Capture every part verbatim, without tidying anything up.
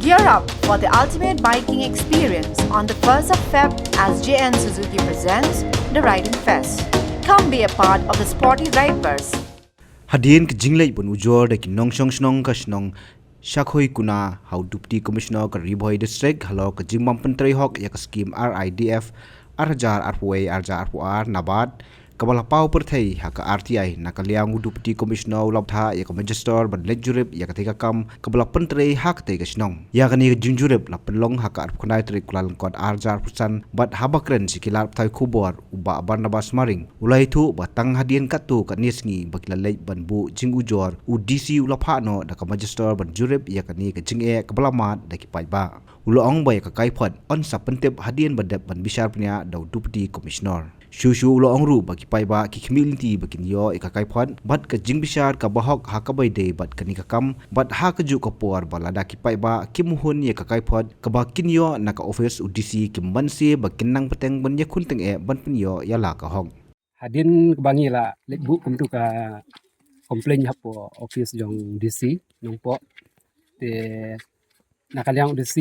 Gear up for the ultimate biking experience on the first of Feb as J N Suzuki presents the Riding Fest. Come be a part of the sporty Rideverse. Hadien ka jingleit ban ujor da ki nongshong shnong ka shnong Shakhoikuna ha u Deputy Commissioner ka Ri Bhoi District halor ka jingbym pyntrei hok ïa ka skim R I D F ar hajar arphew wei ar hajar arphew ar, NABARD, kaba la paw pyrthei ha ka R T I, na ka liang u Deputy Commissioner u la bthah ïa ka Magistrate ban leit jurip ïa katei ka kam kaba la pyntrei ha katei ka shnong. Ïa kane ka jingjurip la pynlong ha ka arphew khyndai tarik Kyllalyngkot ar hajar arphew san, bad haba kren sha ki lad pathai khubor, u Bah Barnabas Maring u la ïathuh ba tang hadien katto katne sngi ba ki la leit ban buh jingujor, u D C u la phah noh da ka Magistrate ban jurip ïa kane ka jingeh kaba la mad da ki paidbah. U la ong ba ïa ka kaiphod yn sa pyntip hadien ba dep ban bishar bniah da u Deputy Commissioner. Shuh shuh u la ong ruh ba ki paidbah ki khmih lynti ba kin ïoh ïa ka kaiphod bad ka jingbishar kaba hok ha kaba ïadei bad kane ka kam, bad ha kajuh ka por ba lada ki paidbah kim hun ïa ka kaiphod kaba kin ïoh na ka office u D C, kim banse ba kin nang bteng ban ïakhun tyngeh ban pynïoh ïa la ka hok. Hadien kaba ngi la leit buh kumtu ka complain hapoh office jong D C Nongpoh, te na ka liang u D C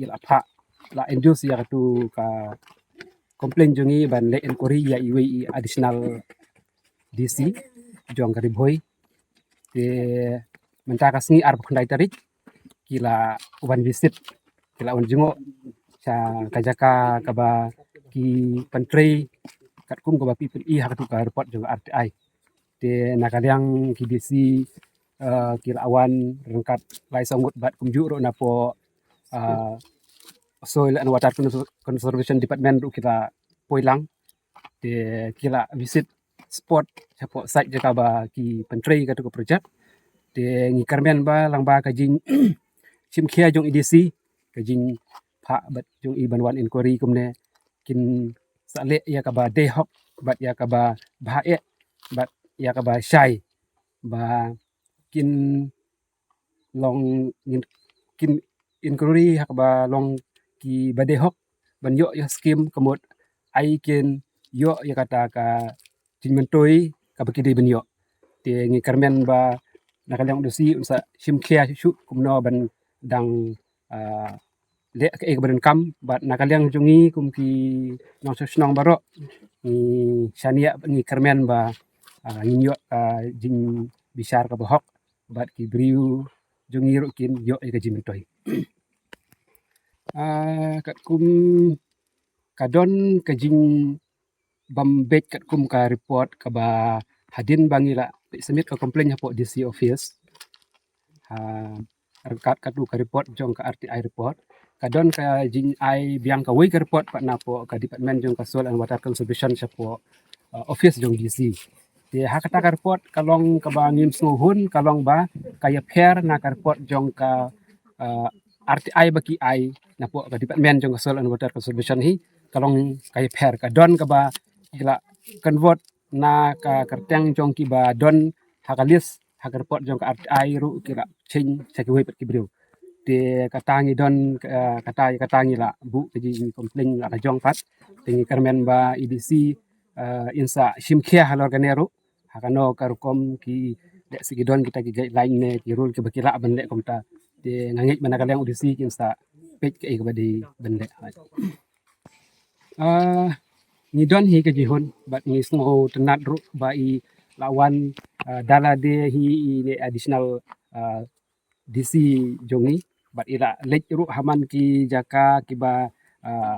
i la phah, la induce ïa katu ka complain jong ngi ban leh inquiry ïa iwei i additional D C jong ka Ri Bhoi. Te mynta ka sngi arphew khyndai tarik ki la wan visit, ki la wan jngoh sha ka jaka kaba ki pyntrei katkum kaba phi pyni ha katu ka report jong ka R T I. Te na ka liang ki D C, eh, ki la wan ryngkat lai saw ngut bad kumjuh ruh napoh, eh, Soil and Water Conser-, Conservation Department ruh ki la poi lang. Te ki la visit spot hapoh site jaka ba ki pyntrei katu ka project. Te ngi kyrmen ba lyngba ka jingshimkhia jong i D C, ka jingphah bad jong i ban wan inquiry kumne, kin sa leh ïa kaba dei hok bad ïa kaba bha eh bad ïa kaba shai, ba kin long ngin, kin inquiry ha kaba long kiba dei hok ban ïoh ïa skim, ka mut ai kin ïoh ïa kata ka jingmyntoi kaba ki dei ban ïoh. Te ngi kyrmen ba na ka liang u D C un sa shimkhia shuh kumno ban dang, ah, leh kaei kaba donkam, bad na ka liang jong ngi kum ki nongshong shnong baroh ngi shaniah, ngi kyrmen ba, ah, ngin ïoh ka jingbishar kaba hok bad ki briew jong ngi ruh kin ïoh ïa ka jingmyntoi. Ah, katkum ka don ka jingbym beit katkum ka report kaba hadien ba ngi la submit ka complain hapoh D C office, ha ryngkat katu ka report jong ka R T I report, ka don ka jingai biang kawei ka report pat napoh ka department jong ka Soil and Water Conservation shapoh, uh, office jong D C. Te ha kata ka report ka long kaba ngim sngewhun, ka long ba ka ïapher na ka report jong ka, uh, R T I ba ki ai napoh ka department jong ka Soil and Water Conservation hi, ka long ka ïapher, ka don kaba ki la convert na ka kyrteng jong kiba don ha ka list ha ka report jong ka R T I ruh ki la change sha kiwei pat ki briew. Te kata ngi don, eh, kata, kata ngi la buh ka jingcomplain la ka jong pat. Te ngi kyrmen ba i D C, eh, in sa shimkhia halor kane ruh, ha kano ka rukom ki, lehse ki don kita ki guideline ne ki rule kiba ki lah ban leh kumta. Te nga ngeit ba na ka liang u D C kin sa peit kaei kaba dei ban leh. Ah, ngi don hi ka jinghun bad ngi sngewtynnat ruh ba i la wan, ah, da lade hi i ne additional, ah, D C jong ngi, bad i la leit ruh ha man ki jaka kiba, ah,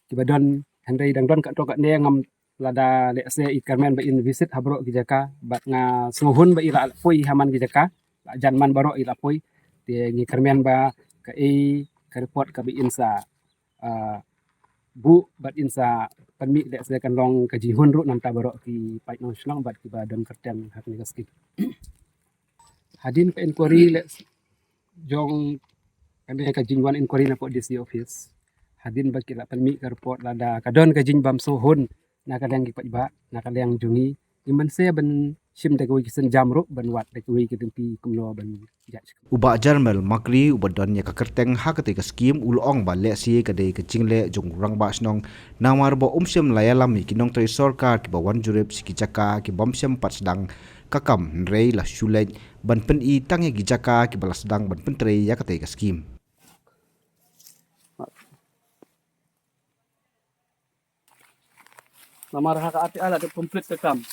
kiba don, hynrei dang don katto katne, ngam, lada lehse i kyrmen ba in visit ha baroh ki jaka, bad nga sngewhun ba i la poi ha man ki jaka, la jan man baroh i la poi. Te ngi kyrmen ba kaei ka report kaba in sa, ah, buh bad in sa pynmih, lehse kan long ka jinghun ruh na ka bynta baroh ki paid nongshong shnong bad kiba don kyrteng ha kane ka skim. Hadien ka inquiry leh jong kane ka jingwan inquiry napoh D C office, hadien ba ki la pynmih ka report, lada ka don ka jingbym sngewhun na ka liang ki paidbah, na ka liang jong ngi, ngim banse ban shim da kawei ki sienjam ruh, ban wad da kawei ki lynti kumno ban ïaid. U Bah Jarmel Makri uba don ïa ka kyrteng ha katei ka skim u la ong ba lehse ka dei ka jingleh jong u rangbah shnong, namar ba um shym la ïalam ïa ki nongtrei sorkar kiba wan jurip sha ki jaka kibym shym pat sdang ka kam, hynrei la shu leit ban pyni tang ïa ki jaka kiba la sdang ban pyntrei ïa katei ka skim. Namar ha ka R T I la dep complete ka kam.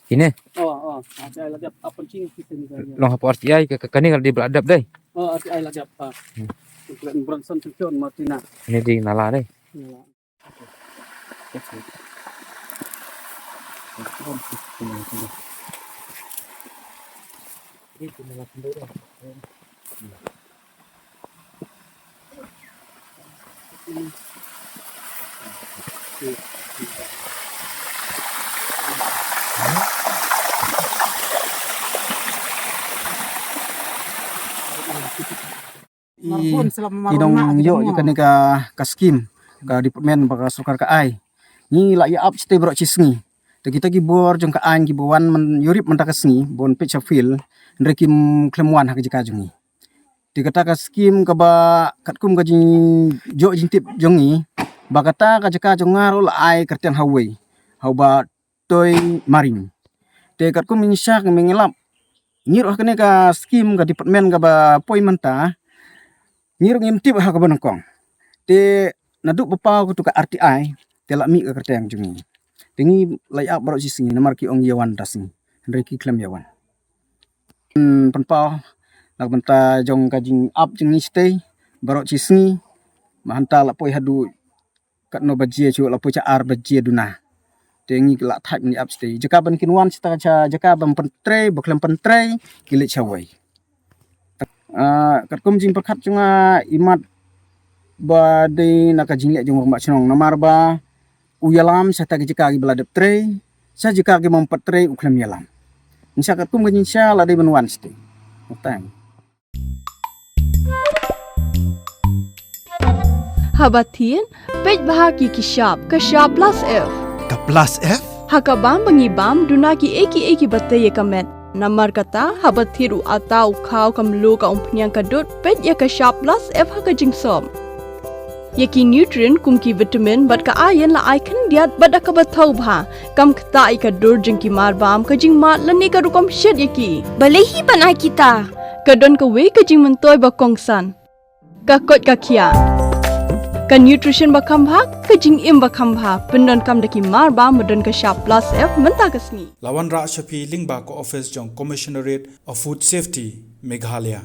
Ine? Oh, oh, R T I la dep, apa ching kita ni kan. Long hapoh R T I ka, ka, kane ka la dep, la dep dei. Oh, R T I la dep, ah. Hmm. Complete Bronson Section Martina. Ini di nala dei. Nala. I, i dong ïoh ïa kane ka, ka skim ka department ba ka sorkar ka ai. Ngi la ïa ap shatei baroh shi sngi. Te kita ki bor jong ka aiñ kiba wan man ïurip mynta ka sngi ban peit sha field, hynrei kim khlem wan ha ka jaka jong ngi. Te kata ka skim kaba katkum ka jingïoh jingtip jong ngi ba kata ka jaka jong nga ruh la ai kyrteng ha uwei, ha u Bah Toi Maring. Te katkum ngi sha ka mynlap ngi ruh ha kane ka skim ka department kaba poi mynta, ngi ruh ngim tip ha kaba nyngkong. Te naduh ba paw katu ka R T I te la mih ka kyrteng jong ngi. Te ngi la ïa ap baroh shi sngi namar ki ong ïa wan da sngi, hynrei ki khlem ïa wan. Hmm, pynpaw na ka bynta jong ka jingap jong ngi shatei baroh shi sngi. Mynta la poi haduh katno baje, shu la poi sha ar baje duna. Te ngi la thait ngi ap shatei. Jaka ban kin wan shatei, sha jaka ban pyntrei, ba khlem pyntrei, ki leit sha wei. Ah, katkum jingpyrkhat jong nga, imat ba dei na ka jingleh jong u rangbah shnong namar ba u ïalam shatei ka jaka kiba la dep trei, sha jaka kiba ym pat trei u khlem ïalam. Ngi sha katkum ka jingsha la dei ban wan shatei. Tang. Haba thied, peit bha ki ki shap, ka shap plus F. Ka plus F? Ha ka bam ba ngi bam, duna ki ei ki ei kiba tei ïa ka met. Namar kata, haba thied u atta, u khaw, ka mluh, ka umphniang, ka dud, peit ïa ka shap plus F ha ka jingsop. Ïa ki nutrient kum ki vitamin bad ka iron la ai khyndiat bad da kaba thaw bha. Kam ktah ïa ka dur jong ki marbam, ka jingmad lane ka rukom shet ïa ki. Balei hi ban ai kita? Ka don kawei ka jingmyntoi ba kongsan. Ka koit ka khiah. Ka nutrition ba kham bha, ka jingim ba kham bha. Pyndonkam da ki marbam ba don ka shap plus F mynta ka sngi. La wanrah sha phi lyngba ka office jong Commissionerate of Food Safety, Meghalaya.